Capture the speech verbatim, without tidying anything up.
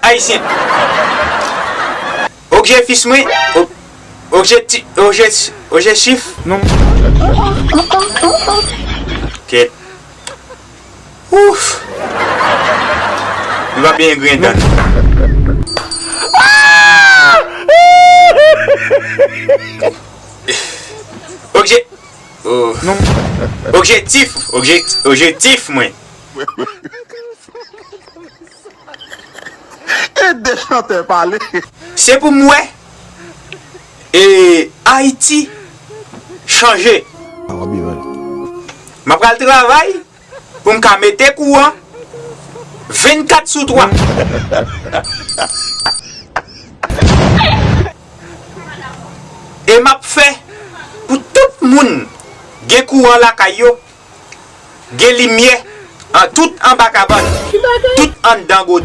Ayisyen. Objefis mwen, o-, objekti-, obje-, objektif. Non. Kèt. Ouf. Li pa byen grenn dan. Obje-, oh. Non. Objektif, obje-, objektif mwen. Ede chantè pale. Se pou m wè, e, Ayiti chanje. M ap pral travay pou m ka mete kouran vennkat sou twa. E m ap fè pou tout moun gen kouran lakay yo, gen limyè an tout anba kabann, tout anndan gode.